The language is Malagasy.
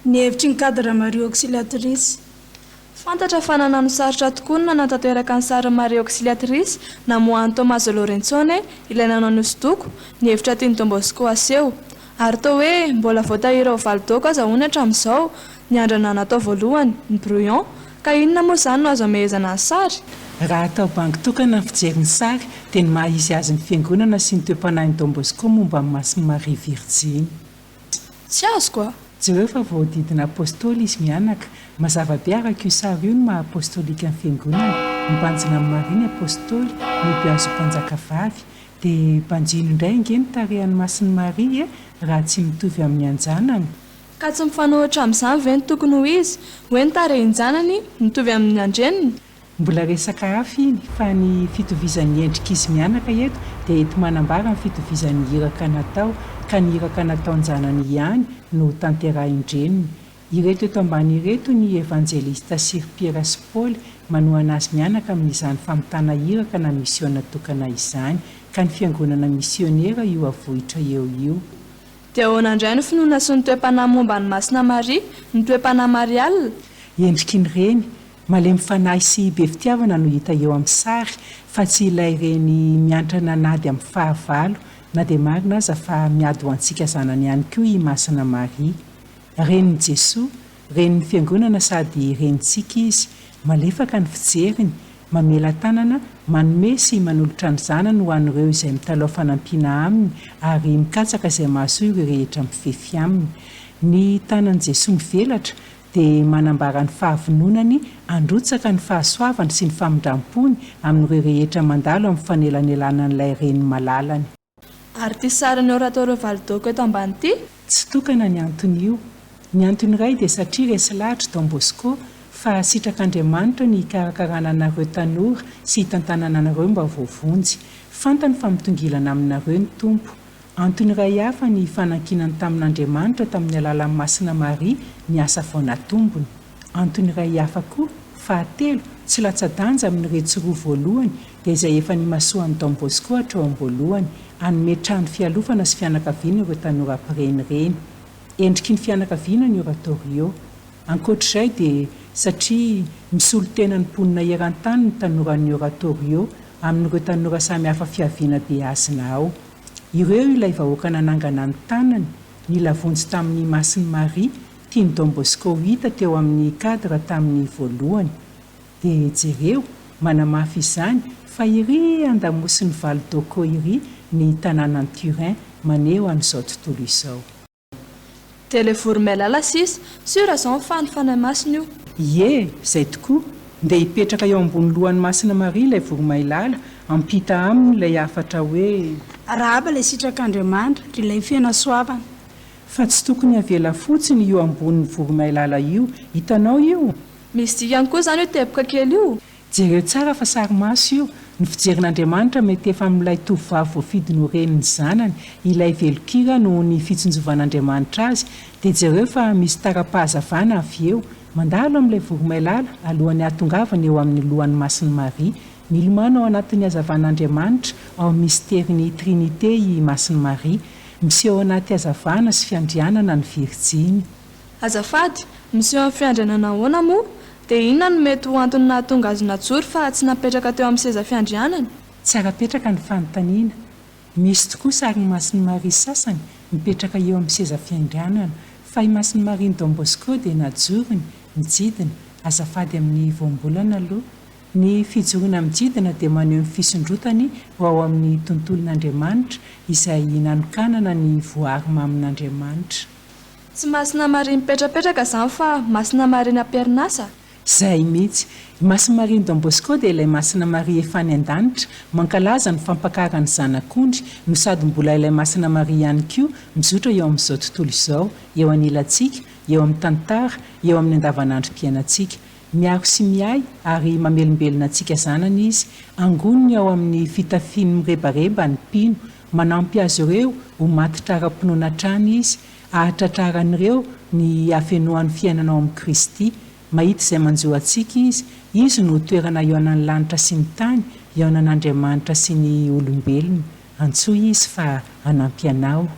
Ny hevitry ny Cadre Marie Auxiliatrice. Fantatra fa nananosarotra tokoa ny nanatanteraka ny sarin'i Maria Auxiliatrice namoahan'i Tommaso Lorenzone, ilay nanao ny hosodoko, ny hevitra tian'i Don Bosco haseho. Ary toa hoe mbola voatahiry ao Valdocco aza hono hatramin'izao ny andrana natao voalohany, ny brouillon, ka inona moa izany no azo amehezana ny sary? Raha atao bango tokana ny fijery ny sary dia ny maha izy azy ny Fiangonana sy ny toe-panahin'i Don Bosco momba an'i Masin'i Maria Virjiny. Tsy azoko a! Jereo fa voahodidina Apostoly izy mianaka. Mazava be araka io sary io ny maha apostolika ny Fiangonana. Mibanjina amin'i Maria ny Apostoly, mihoby azy ho mpanjakavavy. Dia banjino indray ange ny tarehan'i Masin'i Maria e, raha tsy mitovy amin'ny an-janany. Ka tsy mifanohitra amin'izany ve ny tokony ho izy, hoe ny tarehin-janany mitovy amin'ny an-dreniny? Mbola resaka hafa iny, fa ny fitovizan'ny endrik'izy mianaka eto dia enti-manambara ny fitovizan'ny iraka natao, ka ny iraka nataon-janany ihany no tanterahin-dreniny. Ireto eto ambany ireto ny Evanjelista sy ry Piera sy Paoly manohana azy mianaka amin'izany famitana iraka na misiona tokana izany, ka ny Fiangonana misionera io avohitra eo io. Dia ahoana indray ny finoana sy ny toe-panahy momba an'i Masina Maria, ny toe-panahy marial? Endriky ny reny, malemy fanahy sy be fitiavana no hita eo amin'ny sary fa tsy ilay reny miantrana an'ady amin'ny fahavalo, na dia marina aza fa miady ho antsika zanany ihany koa i Masina Maria. Renin'i Jesoa, Renin'ny Fiangonana sady Renintsika izy. Malefaka ny fijeriny, mamela tanana, manome sy manolotra ny zanany ho an'ireo izay mitalaho fanampiana aminy ary mikatsaka izay mahasoa ireo rehetra mifefy aminy. Ny tanan'i Jesoa mivelatra dia manambara ny fahavononany handrotsaka ny fahasoavany sy ny famindram-pony amin'ireo rehetra mandalo amin'ny fanelanelanan'ilay Reny malalany. Ary ity sarin'ny Oratorio Valdocco eto ambany ity? Tsy tokana ny anton'io. Ny antony iray dia satria resy lahatr'i Don Bosco fa sitrak'Andriamanitra ny hikarakarana anareo tanora sy hitantanana anareo mba ho voavonjy. Fantany fa mitongilana aminareo ny Tompo. Antony iray hafa ny fanankinany tamin'Andriamanitra tamin'ny alalan'i Masina Maria ny asa vao natombony. Antony iray hafa koa, fahatelo, tsy latsa-danja amin'iretsy roa voalohany, dia izay efa nimasoan'i Don Bosco hatrao am-boalohany, hanome trano fialofana sy fianakaviana ireo tanora mpirenireny. Endriky ny fianakaviana ny Oratorio. Ankoatr'izay dia satria misolo tena ny mponina eran-tany ny tanoran'ny Oratorio amin'ireo tanora samy hafa fiaviana beazina ao. Ireo ilay vahoaka nanangana ny tanany, nila vonjy tamin'i Masin'i Maria, tian'i Don Bosco ho hita teo amin'ny cadre tamin'ny voalohany. Dia jereo, manamafy izany, fa iry andamosin'i Valdocco iry ny tanànan'i Turin, maneho an'izao tontolo izao. Dia ilay voromailala sisa. Sûr zao fa ny Fanahy Masina io. Ie, izay tokoa. Ndeha hipetraka eo ambony lohan'i Masina Maria ilay voromailala, hampita aminy ilay hafatra hoe. Arahaba ilay sitrak'Andriamanitra, ry ilay feno hasoavana. Fa tsy tokony havela fotsiny io ambonin'ny voromailala io. Hitanao io? Misy dikany koa izany io teboka kely io? Jereo tsara fa sarimaso io, ny fijerin'Andriamanitra mety efa amin'ilay tovovavy voafidiny ho renin'ny zanany, ilay velon-kira noho ny fitsinjovan'Andriamanitra azy, dia jereo fa misy tara-pahazavana avy eo, mandalo amin'ilay voromailala alohan'ny hahatongavany eo amin'ny lohan'i Masin'i Maria. Milomano ao anatin'ny hazavan'Andriamanitra, ao amin'ny misterin'ny Trinite i Masin'i Maria. Miseho anaty hazavana sy fiandrianana ny Virjiny. Azafady, miseho amin'ny fiandrianana ahoana moa? Dia inona no mety ho antony nahatonga azy najoro fa tsy napetraka teo amin'ny seza fiandrianany? Tsara petraka ny fanontaniana. Misy tokoa sarin'i Masin'i Maria sasany mipetraka eo amin'ny seza fiandrianana. Fa i Masin'i Marian'i Don Bosco dia najorony, mijidina, azafady amin'ny voambolana aloha. Ny fijoroana mijidina dia maneho ny fisondrotany ho ao amin'ny tontolon'Andriamanitra izay nanokanana ny voary mamin'Andriamanitra. Tsy Masina Maria mipetrapetraka zany fa Masina Maria am-perinasa? Zay mihitsy. I Masina Maria Don Bosco dia ilay Masina Maria efa any an-danitra, mankalaza ny fampakarany zanak'ondry, no sady mbola ilay Masina Maria ihany koa mizotra eo amin'izao tontolo izao, eo anilantsika, eo amin'ny tantara, eo amin'ny andavanandrom-piainantsika. Miaro sy miahy ary mamelombelona antsika zanany izy, angoniny ao amin'ny fitafiany mirebareba ny mpino, manampy azy ireo ho matotra ara-pinoana hatrany izy, Ahatratraran'ireo ny hafenoan'ny fiainana ao amin'i Kristy. Mahita izay manjo antsika Izy. Izy no toerana ihaonan'ny lanitra sy ny tany, ihaonan'Andriamanitra sy ny olombelona. Antsoy Izy fa hanampy anao.